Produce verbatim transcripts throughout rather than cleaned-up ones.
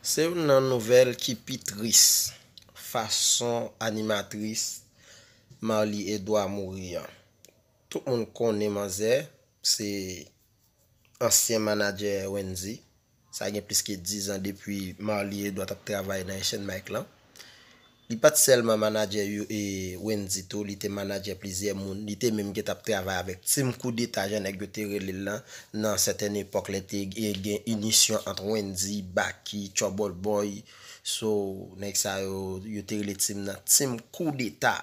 Se youn nan nouvèl ki pi tris, fason animatris Marly Edouard mouri an. Tout moun konnen manzè, se ansyen manadjè Wendy. Sa gen plis ke diz an depi Marly Edouard t ap travay nan Asian Mike lan. Li pa t sèlman manadjè yo, e, Wendy tou, li te manadjè plizyè moun. Li te menm gentan ap travay avèk Team Koudeta, jan nèg yo te rele l lan, nan sètèn epòk lè te, e, gen inisyon ant Wendy, Baky, Trouble Boy. So, nèg sa yo, yo te rele team nan Team Koudeta.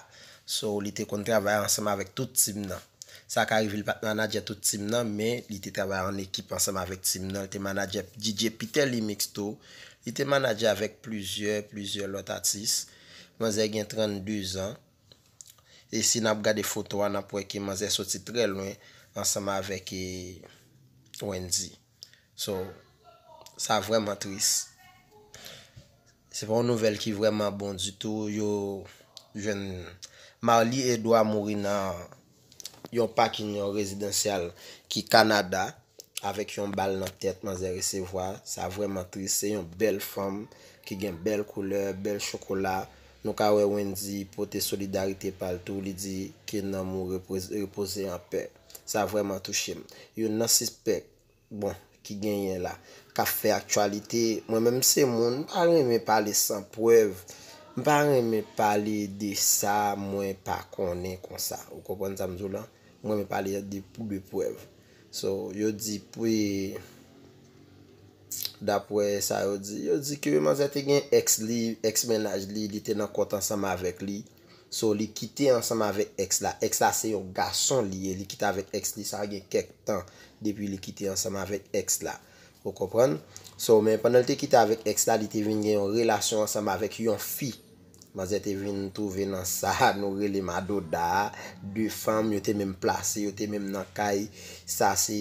So, li te konn travay ansanm avèk tout team nan. Sa ka rive li pa t manadjè tout team nan, men li te travay an ekip ansanm avèk team nan. Li te manadjè D J Peter Limix tou. Li te manadjè avèk plizyè, plizyè lòt atis. Manzè gen trannde zan. E si n ap gade foto a, n ap wè ke manzè soti trè lwen ansanm avèk, e, Wendy. So, sa vrèman tris. Se pa yon nouvèl ki vrèman bon ditou. Yo jwenn Marly Edouard mouri nan yon pakin yon rezidansyal ki Kanada avèk yon bal nan tèt manzè resevwa. Sa vrèman tris. Se yon bèl fanm ki gen bèl koulè, bèl chokola. Nou ka wè Wendy pote solidarite pa l tou. Li di ke nanm ou repoze, repoze an pè. Sa vrèman touche m. Youn nan sispèk, bon, ki genyen la, k ap fè aktyalite. Mwen menm se moun, m pa renmen pale san prèv. M pa renmen pale de sa mwen pa konnen konsa. Ou konprann sa m di w lan? M renmen pale de, de prèv. So, yo di pou, dapre sa yo di, yo di ke manzè te gen ex li, ex mennaj li, li te nan kont ansanm avèk li. So, li kite ansanm avèk ex la. Ex la se yon gason li ye, li kite avèk ex li, sa gen kèk tan depi li kite ansanm avèk ex la. Ou konprann? So, men pandan li te kite avèk ex la, li te vin gen yon relasyon ansanm avèk yon fi. Manzè te vin twouve nan sa nou rele madoda a. De fanm, yo te menm plase, yo te menm nan kay. Sa se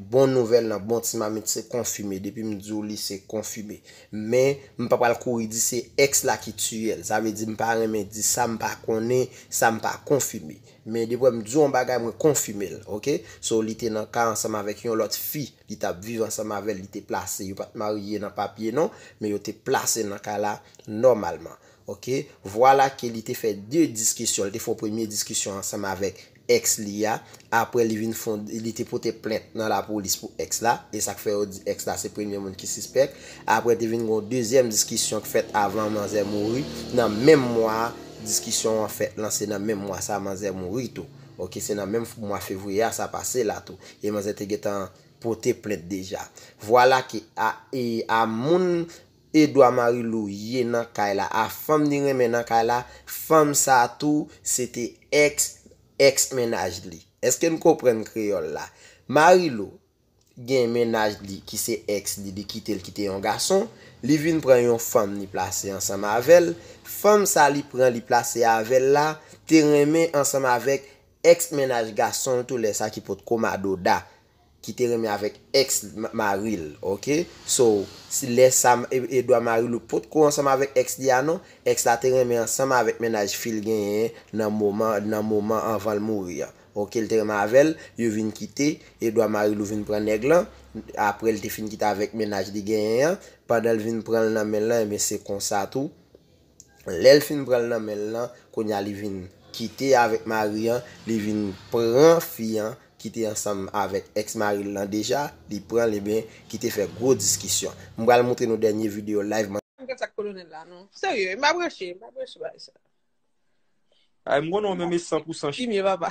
bon nouvèl nan bon ti mamit, se konfime. Depi m di w li, se konfime. Men, m pa pral kouri di se ex la ki tiye l. Sa vle di m pa renmen di sa, m pa konnen, sa m pa konfime. Men depi m di w yon bagay, mwen konfime l, oke? So, li te nan kay ansanm avèk yon lòt fi. Li t ap viv ansanm avè l, li te plase. Yo pa t marye nan papye non, men yo te plase nan kay la nòmalman. Oke? Vwala ke li te fè de diskisyon. Li te fè yon premye diskisyon ansanm avèk ex li a. Apre, li vin fon, li te pote plent nan lapolis pou ex la. E sa k fè yo di ex la se premye moun ki sispèk. Apre, te vin gen yon dezyèm diskisyon k fèt avan manzè mouri. Nan menm mwa a, diskisyon an fèt lan, se nan menm mwa sa a manzè mouri tou. Oke, se nan menm mwa fevriye a sa pase la tou. E manzè te gentan pote plent deja. Vwala ke a, e, a moun Edouard Marilou ye nan kay la, a fanm li renmen nan kay la, fanm sa tou, se te ex, ex mennaj li. Èske n konprann kreyòl la? Marilou gen mennaj li ki se ex li, li kite l kite yon gason, li vin pran yon fanm li plase ansanm avè l, fanm sa li pran li plase avè l la, te renmen ansanm avèk ex mennaj gason l tou lè sa ki potko madoda, ki te renmen avèk ex ma-, mari l, oke? So, si lè sa m-, E-, Edouard Marilou potko ansanm avèk ex li a non, ex la te renmen ansanm avèk mennaj fi l genyen nan moman, nan moman anvan l mouri an. Oke, l te renmen avè l, yo vin kite, Edouard Marilou vin pran nèg lan, apre l te fin kite avèk mennaj li genyen an, pandan l vin pran l nan men l lan, ebyen se konsa tou, lè l fin pran l nan men l lan, kounye a li vin kite avèk mari an, li vin pran fi an, ki te ansanm avèk ex mari l lan deja, li pran l, ebyen, ki te fè gwo diskisyon. M pral montre nou dènye videyo live man. Mwen sa kolonèl la, non. Serye, m pa branche, m pa branche bagay sa. Ay, m konnen w menm e san pou san Chimye, papa.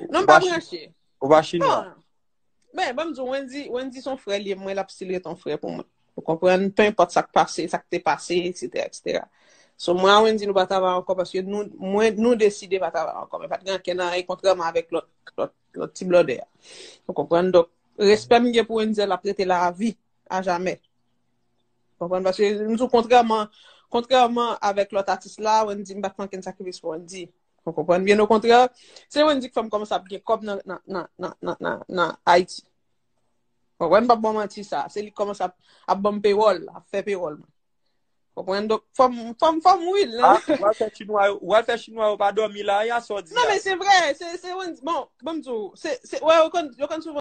Non, m pa branche. Ou pa chinwa? Non. Men, ban m di w, Wendy, Wendy se yon frè li ye, mwen, l ap still ret yon frè pou mwen. Ou konprann? Pe enpòt sa k pase, sa k te pase, etsetera, etsetera. So, mwen a Wendy, nou pa travay ankò paske nou, mwen, nou deside pa travay ankò. Men pa t gen ankenn anyen, kontrèman avèk lòt, lòt, lòt ti blòdè a. Ou konprann? Donk, respè m gen pou Wendy, l ap rete la a vi, a jamè. Konprann? Paske m di w kontrèman, kontrèman avèk lòt atis la, Wendy, m pa t fè ankenn sakrifis pou Wendy. Ou konprann? Byen okontrè, se Wendy k fè m kòmanse ap gen kòb nan, nan, nan, nan, nan, nan, nan Ayiti. Konprann? M p ap ba w manti sa. Se li k kòmanse ap, ap ban m pewòl, ap fè pewòl mwen. Konprann? Donk, fò m, fò m, fò m wi l. Ah, w al fè chinwa yo, w al fè chinwa yo pa dòmi la, ya sa w di a. Non, men se vrè, se, se Wendy. Bon, ban m di w, se, se, wè, yo konn, yo konn souvan